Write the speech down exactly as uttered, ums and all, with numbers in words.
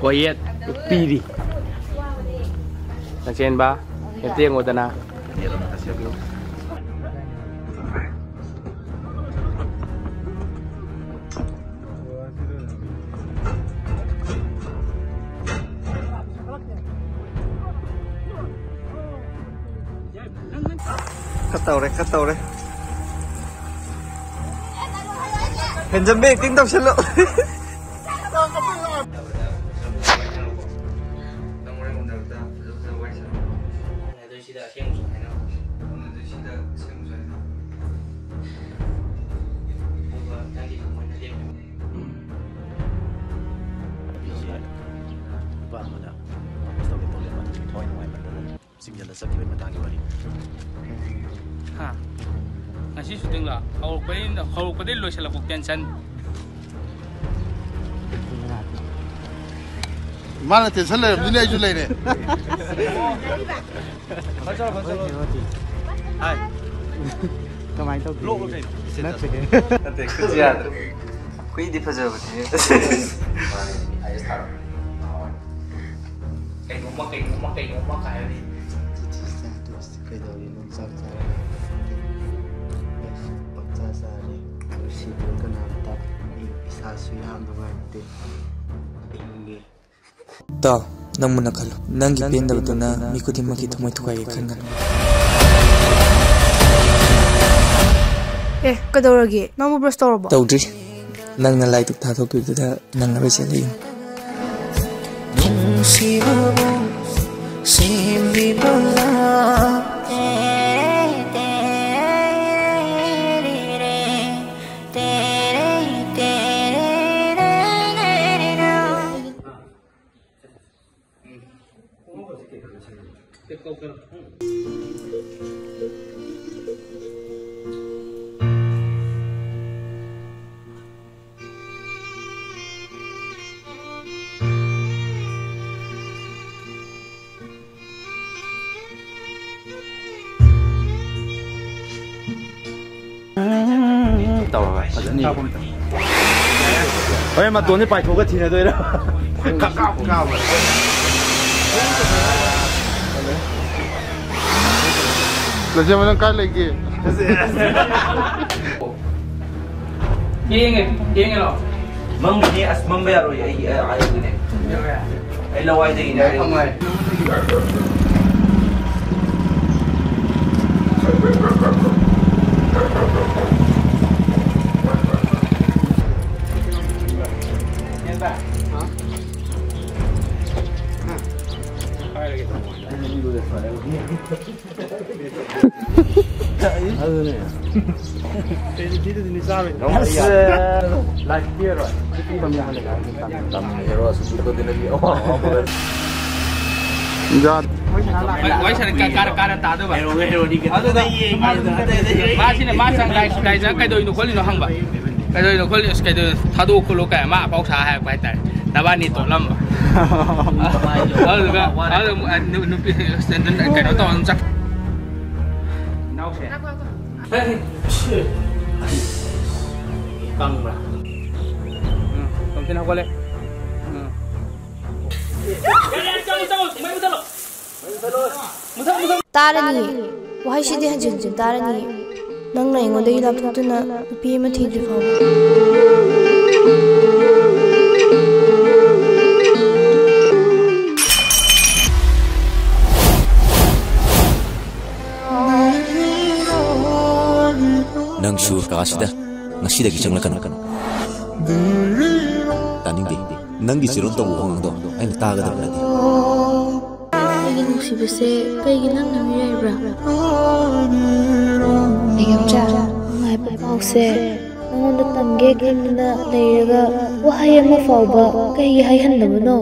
ꯀꯣꯌꯦꯠ ꯄꯤꯔꯤ꯫ ꯅꯆꯦꯟꯕ, ꯍꯦꯛꯇ ꯌꯦꯡꯉꯣꯗꯅ꯫ ꯈꯔ ꯇꯧꯔꯦ, ꯈꯔ ꯇꯧꯔꯦ꯫ ꯍꯦꯟꯖꯟꯕ acting ꯇꯧꯁꯜꯂꯣ꯫ ꯅꯨꯄꯥ ꯑꯃꯅ ꯄ꯭ꯔꯣꯄꯣꯁ ꯇꯧꯒꯦ ꯇꯧꯔꯦ, ꯃꯥꯗꯤ ꯊꯋꯥꯏ ꯅꯨꯡꯉꯥꯏꯃꯟꯗꯗꯅ ꯆꯤꯡꯁꯤꯜꯂ ꯆꯠꯈꯤꯕꯒꯤ ꯃꯇꯥꯡꯒꯤ ꯋꯥꯔꯤ꯫ ꯍꯥ? ꯉꯁꯤ ꯁꯨꯇꯤꯡꯂꯣ? ꯍꯧꯔꯛꯄꯗꯩ, ꯍꯧꯔꯛꯄꯗꯩ ꯂꯣꯏꯁꯤꯜꯂꯛꯄ ꯇꯦꯟꯁꯟ꯫ ꯃꯥꯅ ꯇꯦꯟꯁꯟ ꯂꯩꯔꯕꯅꯤꯅ ꯑꯩꯁꯨ ꯂꯩꯔꯦ꯫ ꯍꯥꯏ꯫ ꯀꯃꯥꯏꯅ ꯇꯧꯒꯦ? ꯕ꯭ꯂꯣꯛꯂꯣ ꯀꯩꯅꯣ? ꯅꯠꯇꯦ꯫ ꯅꯠꯇꯦ, ꯈꯨꯠꯁꯤ ꯌꯥꯗ꯭ꯔꯦ꯫ ꯈꯨꯏꯗꯤ ꯐꯖꯕꯅꯦ꯫ ꯀꯩꯅꯣꯝꯃ, ꯀꯩꯅꯣꯝꯃ, ꯀꯩꯅꯣꯝꯃ ꯀꯥꯏꯔꯗꯤ꯫ ꯀꯩꯗꯧꯔꯤꯅꯣ? ꯆꯥꯛ ꯆꯥꯔꯦ? ꯑꯁ, ꯄꯪꯆꯥ ꯆꯥꯔꯦ꯫ ꯅꯨꯡꯁꯤꯗꯦ ꯀꯅꯥꯝꯇ꯫ ꯑꯩ ꯏꯁꯥꯁꯨ ꯌꯥꯝ ꯅꯨꯡꯉꯥꯏꯇꯦ꯫ ꯑꯩꯒꯤ ꯇꯥꯎ, ꯅꯪ ꯃꯨꯟꯅ ꯈꯜꯂꯨ꯫ ꯅꯪꯒꯤ ꯄꯦꯟꯗꯕꯗꯨꯅ ꯃꯤ ꯈꯨꯗꯤꯡꯃꯛꯀꯤ ꯊꯃꯣꯏ ꯊꯨꯒꯥꯏꯒꯦ ꯈꯟꯒꯅꯨ꯫ ꯑꯦ, ꯀꯩꯗꯧꯔꯒꯦ? ꯅꯪꯕꯨ ꯕ꯭ꯔꯁ ꯇꯧꯔꯕꯣ? ꯇꯧꯗ꯭ꯔꯤ꯫ ꯅꯪꯅ ꯂꯥꯏꯗꯨꯛ ꯊꯥꯗꯣꯛꯈꯤꯕꯗꯨꯗ ꯅꯪ ꯑꯔꯣꯏ ꯆꯦꯜꯂꯛꯏꯅꯤ꯫ ꯅꯨꯡꯁꯤꯕꯕꯨ ꯁꯦꯝꯕꯤꯕ ꯂꯥꯛ ꯇꯧꯔꯒ ꯐꯖꯅ ꯌꯦꯡꯉꯣ꯫ ꯍꯣꯔꯦꯟ ꯃꯇꯣꯟꯗꯤ ꯄꯥꯏꯊꯣꯛꯑꯒ ꯊꯤꯅꯗꯣꯏꯔꯣ? ꯈꯪ ꯀꯥꯞ ꯀꯥꯞ꯫ ꯂꯩꯁꯦꯝꯕ, ꯅꯪ ꯀꯥꯏ ꯂꯩꯒꯦ? ꯌꯦꯡꯉꯦ, ꯌꯦꯡꯉꯦ ꯂꯥꯎ꯫ ꯃꯝꯒꯅꯤ, ꯑꯁ, ꯃꯝꯕ ꯌꯥꯔꯣꯏ, ꯑꯩ, ꯑꯩ, ꯑꯩ, ꯑꯩ ꯂꯋꯥꯏꯗꯒꯤꯅꯦ꯫ ꯑꯗꯨꯅꯦ꯫ ꯑꯁ, ꯂꯥꯏꯐ ꯄꯤꯔꯔꯣꯏ꯫ ꯇꯝꯒꯦꯔꯣ? ꯑꯁ, ꯁꯨꯇꯣ ꯗꯤꯅ ꯄꯤ꯫ ꯑꯣ, ꯑꯣ, ꯑꯣ꯫ ꯌꯥ꯫ ꯋꯥꯔꯤ ꯁꯥꯟꯅ ꯀꯥ-, ꯀꯥꯔ-, ꯀꯥꯔꯟ ꯇꯥꯗꯣꯏꯕ꯫ ꯑꯗꯨꯗ ꯃꯥꯁꯤꯅ, ꯃꯥ ꯆꯪ-, ꯂꯥꯏ-, ꯂꯥꯏꯖ ꯀꯩꯗꯧꯔꯤꯅꯣ ꯈꯣꯠꯂꯤꯅꯣ ꯍꯪꯕ꯫ ꯀꯩꯗꯧꯔꯤꯅꯣ ꯈꯣꯠꯂꯤꯅꯣ? ꯑꯁ, ꯀꯩꯗꯧꯔꯤꯅꯣ? ꯊꯥꯗꯣꯛꯑꯣ ꯈꯣꯠꯂꯣ ꯀꯥꯏ ꯃꯥ ꯑꯐꯥꯎ ꯁꯥ ꯍꯥꯏꯔꯛꯄ ꯍꯥꯏꯇꯥꯔꯦ꯫ ꯅꯕꯥꯅꯤ ꯇꯣꯠꯂꯝꯕ꯫ ꯑꯗꯨꯗꯨꯒ, ꯑꯗꯨ ꯑꯃꯨꯛ, ꯑ, ꯅꯨ-, ꯅꯨꯄꯤ, ꯑ, ꯀꯩꯅꯣ ꯇꯧꯔ ꯑꯗꯨꯝ ꯆꯠ-, ꯏꯅꯥꯎꯁꯦ꯫ ꯀꯪꯕ꯭ꯔꯥ? ꯎꯝ, ꯇꯣꯝꯊꯤꯟ ꯍꯧꯒꯠꯂꯦ꯫ ꯎꯝ꯫ ꯇꯥꯔꯅꯤ꯫ ꯋꯥꯍꯩꯁꯤꯗꯤ ꯍꯟꯖꯤꯟ ꯍꯟꯖꯤꯟ ꯇꯥꯔꯅꯤ꯫ ꯅꯪꯅ ꯑꯩꯉꯣꯟꯗꯒꯤ ꯂꯥꯞꯊꯣꯛꯇꯨꯅ ꯅꯨꯄꯤ ꯑꯃ ꯊꯤꯗ꯭ꯔꯤ ꯐꯥꯎꯕ꯫ ꯅꯪꯁꯨ ꯀꯥꯁꯤꯗ ꯉꯁꯤꯗꯒꯤ ꯆꯪꯂꯛꯀꯅꯨ꯫ ꯇꯥꯅꯤꯡꯗꯦ꯫ ꯅꯪꯒꯤ ꯆꯤꯔꯣꯟ ꯇꯧꯕ ꯋꯥꯉꯥꯡꯗꯣ ꯑꯩꯅ ꯇꯥꯒꯗꯕ ꯅꯠꯇꯦ꯫ ꯑꯩꯒꯤ ꯅꯨꯡꯁꯤꯕꯁꯦ ꯀꯩꯒꯤ ꯅꯪꯅ ꯃꯤꯔꯥꯏꯕ꯭ꯔꯥ? ꯕꯦꯒꯝꯆꯥ, ꯅꯨꯡꯉꯥꯏꯕ ꯄꯥꯎꯁꯦ ꯅꯉꯣꯟꯗ ꯇꯝꯒꯦ ꯈꯟꯗꯨꯅ ꯂꯩꯔꯒ ꯋꯥꯍꯩ ꯑꯃ ꯐꯥꯎꯕ ꯀꯩꯒꯤ ꯍꯥꯏꯍꯟꯗꯕꯅꯣ?